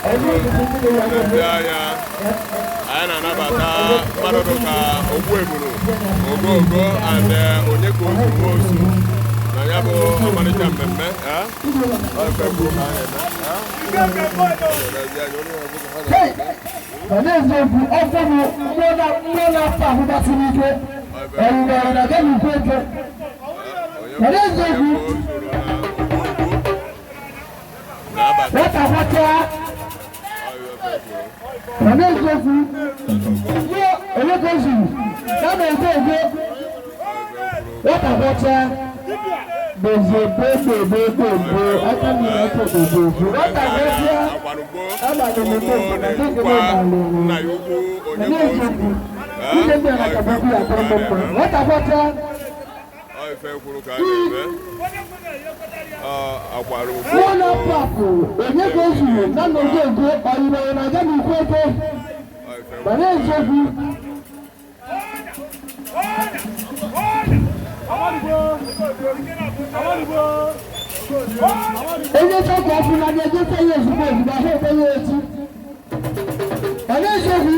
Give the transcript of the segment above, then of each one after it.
N'ezi anya, anyị na-anabata mmadụ dịka Ogbuebulu Ogogo and Onyeka Ozu Nwosu na ya bụ ọmarịcha mmemme. Ọ ife kwuru ka a na-eme. N'ezi anya, onye na-abụ ka ha na-eme. Ọ na-eziokwu ọfọ bụ mmụọ na-afọ ahụ gbasiri ike ọrụrụ ọrụ na gana ukwu eke. Onye N'eziokwu. Ozuru na Ogogo na-abata. Nwata kwachaa. Ọ ife kwuru. Ọ na-eziokwu mmụọ onye ka o zuru ya na ogogo nwata kwachaa dozie gbogbogbogbo aka mmiri aka ogogo nwata kwachaa. Agbarugbo Agbarugbo. Ogo na-ekwukwa nna ya ukwu Ọ onye ka o na-eziokwu zuru. ihe ndị a na kabakwu ya akọrọ mma nwata kwachaa. Ọ ife kwuru ka a na-eme. Ọ akwara Mmụọ na-apụ apụ onye ka o zuru na na ogogo ọyịrị ọyị na-aga n'ukwu eke. Ọ ife Ma na-eziokwu. Onye chọọ ka ọ fụ n'anya egote ya ozugbo ozugbo ahụ ebe ya echi. Ọ na-eziokwu.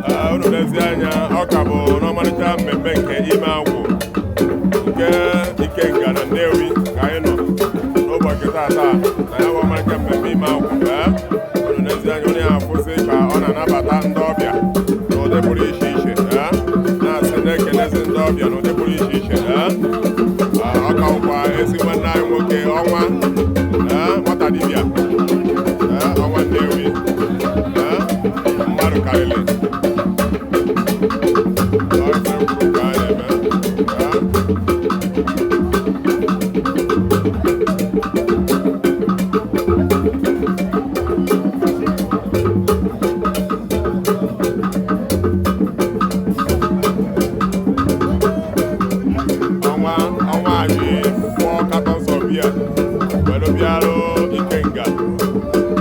Ee, unu lezi anya, ọ ka bụ n'ọmarịcha mmemme nke ime agwụ nke Ikenga na Nnewi ka anyị nọ n'ụbọchị tata na ya bụ ọmarịcha mmemme ime agwụ. Ee, unu lezi anya, onye ya akwụsị ka ọ na-anabata ndị ọbịa n'ụdị pụrụ iche iche. Ee, na-asị na-ekelezi ndị ọbịa n'ụdị pụrụ iche iche. Ee, ọ ka bụkwa ezi nwanne anyị nwoke ọnwa, ee, nwata dibịa, ee, ọnwa Nnewi. Ee, mmadụ karịrị. Ọ ife kwuru ka a na-eme. Ee. Ọnwa ọnwa anyị four cartons of beer were bịarụ Ikenga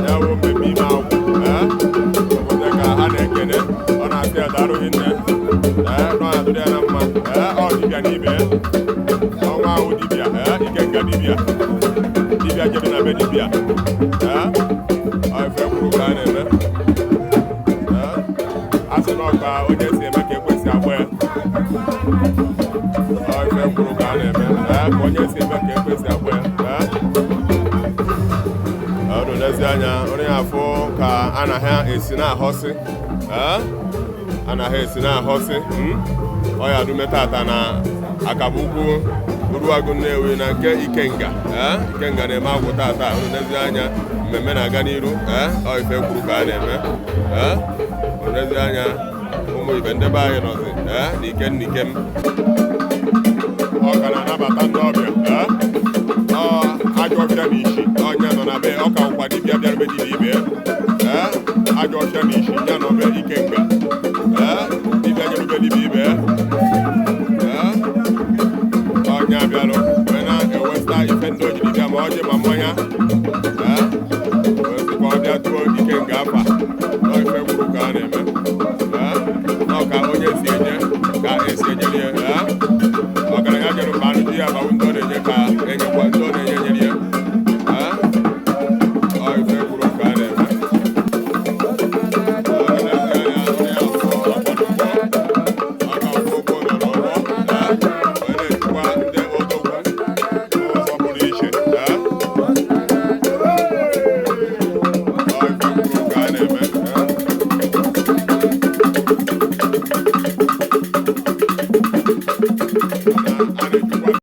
ya bụ mmemme ime agwụ. Ee, obodo ka ha na-ekene, ọ na-asị ya daalụ hinne. Ee, nọ ya dụrụ ya na mma. Ee, ọ dibịa na ibe ọnwa ahụ dibịa. Ee, Ikenga dibịa dibịa jebe na be dibịa. Ee, ọ ife kwuru ka a na-eme. Ee, a sị na ọ ka onye si eme ka ekwesị agba ya. Ọ ife kwuru ka a na-eme. Ee, ka onye si eme ka ekwesị agba ya. Ee, unu lezi anya, onye afụ ka anaghị esi na-ahọsị. Ee, anaghị esi na-ahọsị. Ọ ya dume tata na akaba ukwu Uruagụ Nnewi na nke Ikenga. Ee, Ikenga na-eme agwụ tata. Unu lezi anya, mmemme na-aga n'iru. Ee, ọ ife kwuru ka a na-eme. Ee, unu lezi anya, ụmụ ibe ndị be anyị nọzi, ee, n'ikem n'ikem. Ọ ka na-anabata ndị ọbịa. Ee, ọ ajọ ọfịa na isi ọnya nọ na be ọ ka ụkwa dibịa bịara be dibịa ibe. Ee, ajọ ọfịa na isi ya nọ be Ikenga. Ee, dibịa nyerube dibịa ibe. Ee, ọnya bịarụ wee na-ewesa ife ndị o jiri bịa, ma ọjị ma mmanya. Ee, wee sị ka ọ bịa tuo Ikenga afa.